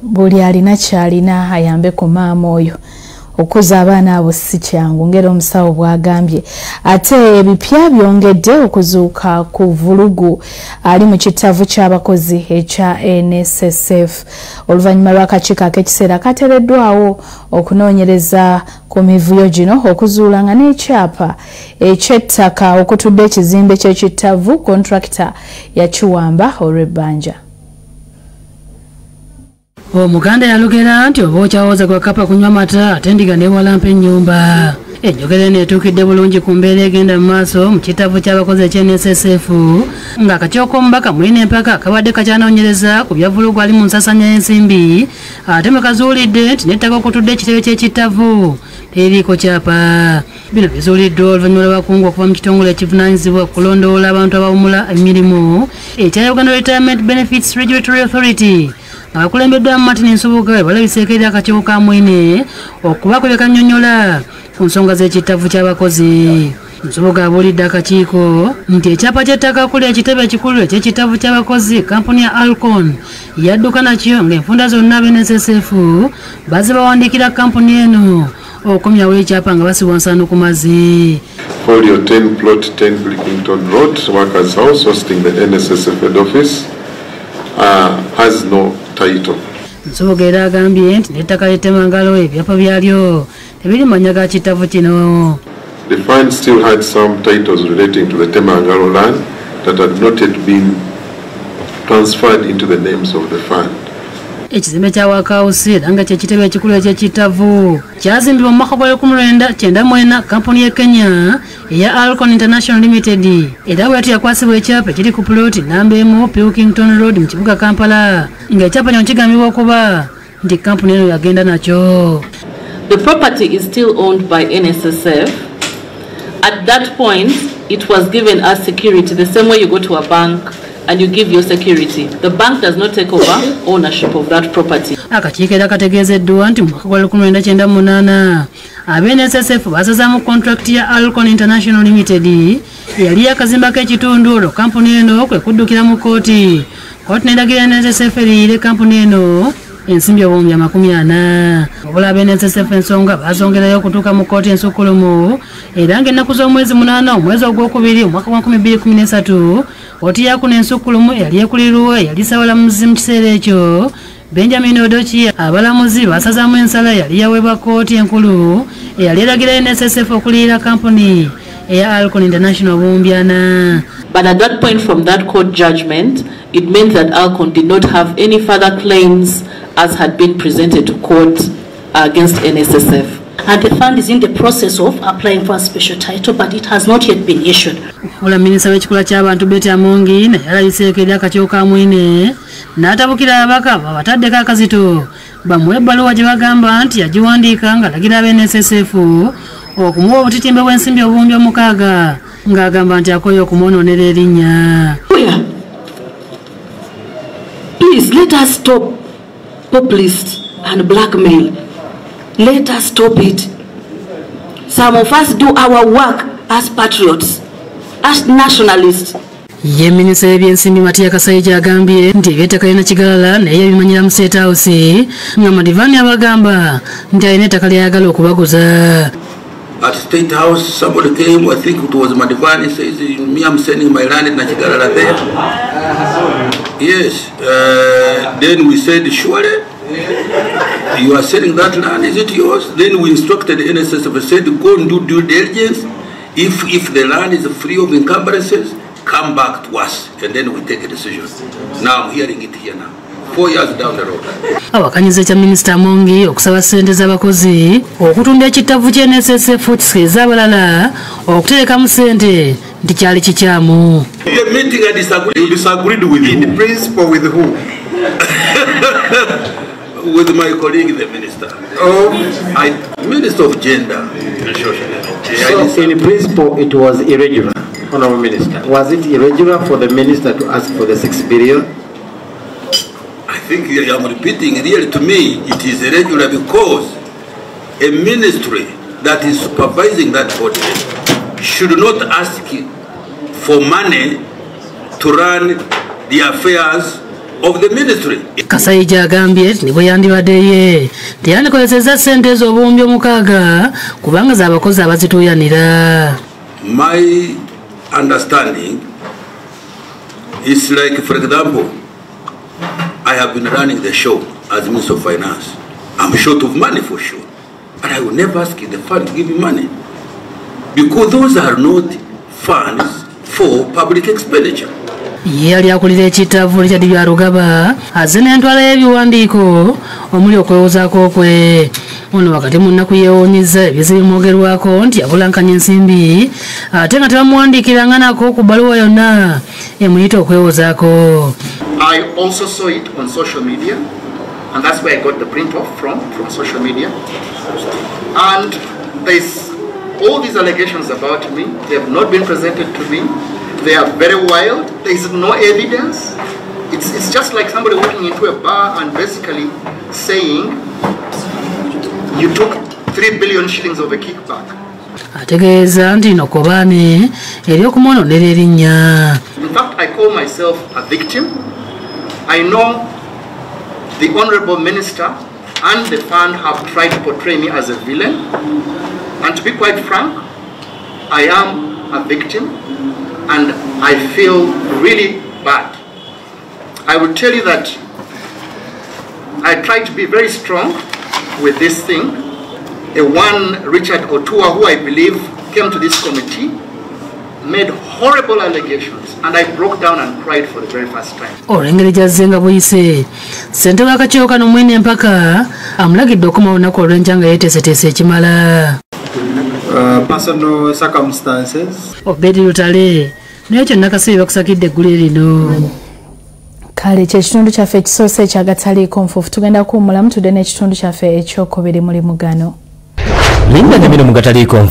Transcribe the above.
Buli alina kyalina ayambe ku maama oyo. Okuza abaana abo si kyangu ngeri omusawo bw'agambye. Ate ebipya byongedde okuzuuka ku vulugu ali mu kitavu ky'abakozi ekya NSSF oluvannyuma lw'akakiiko ak'ekiseera kateereddwawo okunoonyereza ku mivuyo gino okuzuula nga n'ekyapa eky'ettaka okutudde ekizimbe ky'ekitavu kontrakita yakiwamba olw'ebbanja. Omuganda yalugera nti oba okyawoza gwa kapa kunywa mata ate endiga neewalampa ennyumba. Enjogera eno etuukidde bulungi ku mbeera egenda mu maaso mu kitavu ky'abakozi ekya NSSF ng'akakiiko k'omubaka Mwine Empaka kabadde kakyanoonyereza ku bya vulugu ali mu nsaasaanya y'ensimbi ate mwe kazuulidde nti n'ettaka okutudde ekitebe ky'ekitavu teririiko kyapa. Bino bizuuliddwa oluvannyuma lw'abakungu okuva mu kitongole ekivunaanyizibwa ku kulondoola abantu abawummula emirimu ekya Uganda Retirement Benefits Regulatory Authority abakulembeddwamu Martin Nsubuga balabiseeko eri akakiiko ka Mwine okubaako bye kannyonnyola ku nsonga z'ekitavu ky'abakozi. Nsubuga abuulidde akakiiko nti ekyapa ky'ettaka okuli ekitebe ekikulu eky'ekitavu ky'abakozi kampuni ya Alcon yadduka nakyo ng'enfunda zonna aba NSSF bazze bawandiikira kampuni eno okukomyawo ekyapa nga basibwa nsaano ku mazzi. Folio 10 plot 10 Pilkington Road, Workers House, hosting the NSSF head office, has no title. Nsubuga era agambye nti n'ettaka ly'ettemangalo ebyapa byalyo tebiri mu mannya ga kitavu kino. The fund still had some titles relating to the Temangalo land that had not yet been transferred into the names of the fund. Ekizimbe kya Workhouse era nga ky'ekitebe ekikulu eky'ekitavu kyazimbibwa mu mwaka gwa 1994 kampuni y'e Kenya eya Alcon International Limited era bw'atyo yakwasibwa ekyapa ekiri ku puloti namba 1 Pilkington Road mu kibuga Kampala ng'ekyapa kino kigambibwa okuba nti kampuni eno yagenda nakyo. The property is still owned by NSSF. At that point, it was given as security, the same way you go to a bank and you give your security. The bank does not take over ownership of that property. Akakiiko era kategeezeddwa nti mu mwaka gwa 1998 aba NSSF basazaamu contract ya Alcon International Limited eyali yakazimbako ekitundu olwo kampuni eno kwe kuddukira mu kkooti. Kkooti n'eragira NSSF eriyire kampuni eno ensimbi 40,000. Wabula aba NSSF ensonga bazongerayo okutuuka mu kkooti ensukkulumu era ng'ennaku z'omwezi 8 omwezi ogwokubiri omwaka gwa 2013 kkooti yakuno ensukkulumu eyali ekulirwa eyali ssabalamuzi mu kiseera ekyo Benjamin Odoki abalamuzi basazaamu ensala eyali yaweebwa kkooti enkulu eyali eragira NSSF okuliyira kampuni eya Alcon International 4,000. But at that point, from that court judgment, it meant that Alcon did not have any further claims as had been presented to court against NSSF. And the fund is in the process of applying for a special title, but it has not yet been issued. Wabula minisita w'ekikula ky'abantu Betty Amongi naye alabiseeko eri akakiiko ka Mwine n'atabukira ababaka babataddeko akazito bamuwe ebbaluwa gye bagamba nti yagiwandiika ng'alagira aba NSSF okumuwa obutitimbe bw'ensimbi 6,000 ng'agamba nti akooye okumwonoonera erinnya. Please let us stop populist and blackmail. Let us stop it. Some of us do our work as patriots, as nationalists. Ye minisita w'ebyensimbi Matia Kasaija agambye nti eby'ettaka lya Nakigalala naye yabimanyira mu State House nga Madivani abagamba nti alina ettaka ly'ayagala okubaguza. At State House, somebody came, I think it was Madivani, says, me, I'm sending my land in Nakigalala there. Yes. Then we said, surely, you are selling that land, is it yours? Then we instructed the NSSF, said, go and do due diligence. If the land is free of encumbrances, come back to us, and then we take a decision. Now I'm hearing it here now. 4 years down the road. Awakanyiza kya Minisita Amongi okusaba ssente z'abakozi okutunda ekitavu kya NSSF kisikiriza abalala okuterekamu ssente nti kyali kikyamu. The meeting I disagreed. You disagreed with who? In principle with who? With my colleague, the minister. Oh. Minister of Gender and Social. So in principle it was irregular, Honorable Minister. Was it irregular for the minister to ask for the 6 billion? I think I am repeating, really to me, it is irregular because a ministry that is supervising that body should not ask for money to run the affairs of the ministry. Kasaija agambye nti bwe yandibadde ye teyandikozesezza ssente ezo 6000 kubanga z'abakozi abazituuyanira. My understanding is like, for example, I have been running the show as Minister of Finance. I'm short of money for sure, but I will never ask the fund to give me money, because those are not funds for public expenditure. Ye yali akulira ekitavu Richard Byarugaba azze n'entwala y'ebiwandiiko omuli okwewozaako kwe. Ono wakati mu nnaku yeewuunyizza ebizibu bimwogerwako nti yabulankanya ensimbi ate nga tebamuwandiikiranga nako ku bbaluwa yonna emuyita okwewozaako. I also saw it on social media, and that's where I got the print off from social media. And there's all these allegations about me. They have not been presented to me. They are very wild. There is no evidence. It's just like somebody walking into a bar and basically saying, you took 3 billion shillings of a kickback. Ategeeza nti no kobaane eri okumwonoonera erinnya. In fact, I call myself a victim. I know the Honorable Minister and the fund have tried to portray me as a villain. And to be quite frank, I am a victim and I feel really bad. I will tell you that I try to be very strong with this thing. A one Richard Otua, who I believe came to this committee, made horrible allegations, and I broke down and cried for the very first time. Olw'engeri gy'azze nga buyise, ssentebe w'akakiiko kano Mwine Empaka amulagidde okukomawo olunaku olw'enkya nga yeeteeseteese ekimala. Personal circumstances. Obedi Lutale, naye kyonna Kasibe bakusakidde eggulire lino. Kale kye kitundu kyaffe ekisoose ekyagataliiko nfuufu. Tugenda kuwummulamu tudde n'ekitundu kyaffe ekyokubiri muli mugano. Linda Nyamino mu gataliiko.